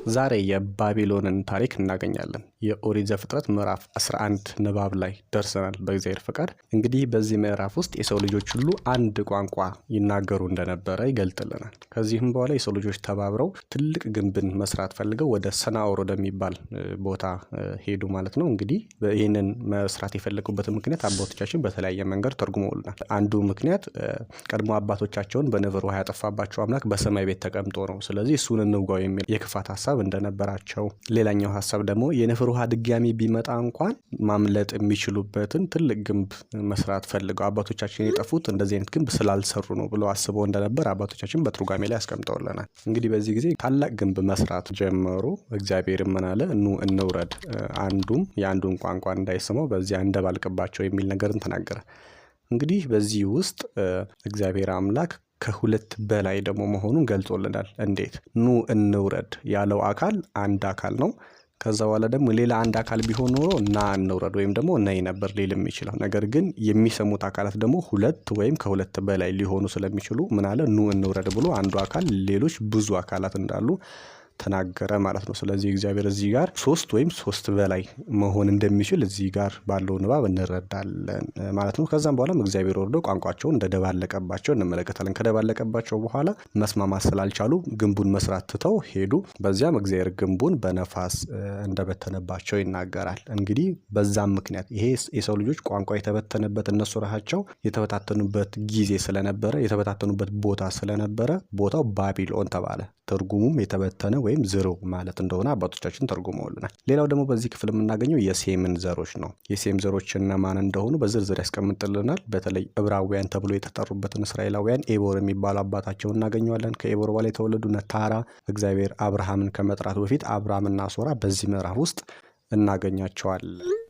ዛሬ የባቢሎንን ታሪክ እናገኛለን። የኦሪት ዘፍጥረት ምዕራፍ 11 ንባብ ላይ ደርሰናል በእግዚአብሔር ፈቃድ። እንግዲህ በዚህ ምዕራፍ ውስጥ የሰው ልጆች ሁሉ አንድ ቋንቋ ይናገሩ እንደነበረ ይገልጥልናል። ከዚህም በኋላ የሰው ልጆች ተባብረው ትልቅ ግንብን መስራት ፈልገው ወደ ሰናዖር ወደሚባል ቦታ ሄዱ ማለት ነው። እንግዲህ ይህንን መስራት የፈለጉበትን ምክንያት አባቶቻችን በተለያየ መንገድ ተርጉመውልናል። አንዱ ምክንያት ቀድሞ አባቶቻቸውን በነብር ውሃ ያጠፋባቸው አምላክ በሰማይ ቤት ተቀምጦ ነው፣ ስለዚህ እሱን እንውጋው የሚል የክፋት ሀሳብ እንደነበራቸው፣ ሌላኛው ሀሳብ ደግሞ የንፍር ውሃ ድጋሚ ቢመጣ እንኳን ማምለጥ የሚችሉበትን ትልቅ ግንብ መስራት ፈልገው አባቶቻችን የጠፉት እንደዚህ አይነት ግንብ ስላልሰሩ ነው ብለው አስበው እንደነበር አባቶቻችን በትርጓሜ ላይ አስቀምጠውልናል። እንግዲህ በዚህ ጊዜ ታላቅ ግንብ መስራት ጀመሩ። እግዚአብሔር ምን አለ? ኑ እንውረድ፣ አንዱም የአንዱን ቋንቋ እንዳይስመው በዚያ እንደባልቅባቸው የሚል ነገርን ተናገረ። እንግዲህ በዚህ ውስጥ እግዚአብሔር አምላክ ከሁለት በላይ ደግሞ መሆኑን ገልጾልናል። እንዴት? ኑ እንውረድ ያለው አካል አንድ አካል ነው። ከዛ በኋላ ደግሞ ሌላ አንድ አካል ቢሆን ኖሮ ና እንውረድ ወይም ደግሞ ነይ ነበር ሊል የሚችለው። ነገር ግን የሚሰሙት አካላት ደግሞ ሁለት ወይም ከሁለት በላይ ሊሆኑ ስለሚችሉ ምን አለ? ኑ እንውረድ ብሎ አንዱ አካል ሌሎች ብዙ አካላት እንዳሉ ተናገረ ማለት ነው። ስለዚህ እግዚአብሔር እዚህ ጋር ሶስት ወይም ሶስት በላይ መሆን እንደሚችል እዚህ ጋር ባለው ንባብ እንረዳለን ማለት ነው። ከዛም በኋላም እግዚአብሔር ወርዶ ቋንቋቸውን እንደደባለቀባቸው እንመለከታለን። ከደባለቀባቸው በኋላ መስማማት ስላልቻሉ ግንቡን መስራት ትተው ሄዱ። በዚያም እግዚአብሔር ግንቡን በነፋስ እንደበተነባቸው ይናገራል። እንግዲህ በዛም ምክንያት ይሄ የሰው ልጆች ቋንቋ የተበተነበት እነሱ ራሳቸው የተበታተኑበት ጊዜ ስለነበረ የተበታተኑበት ቦታ ስለነበረ ቦታው ባቢሎን ተባለ። ትርጉሙም የተበተነ ወይም ዝርው ማለት እንደሆነ አባቶቻችን ተርጉመውልናል። ሌላው ደግሞ በዚህ ክፍል የምናገኘው የሴምን ዘሮች ነው። የሴም ዘሮች እነማን እንደሆኑ በዝርዝር ያስቀምጥልናል። በተለይ ዕብራውያን ተብሎ የተጠሩበትን እስራኤላውያን ኤቦር የሚባሉ አባታቸውን እናገኘዋለን። ከኤቦር በኋላ የተወለዱ እነ ታራ፣ እግዚአብሔር አብርሃምን ከመጥራቱ በፊት አብርሃምና ሶራ በዚህ ምዕራፍ ውስጥ እናገኛቸዋለን።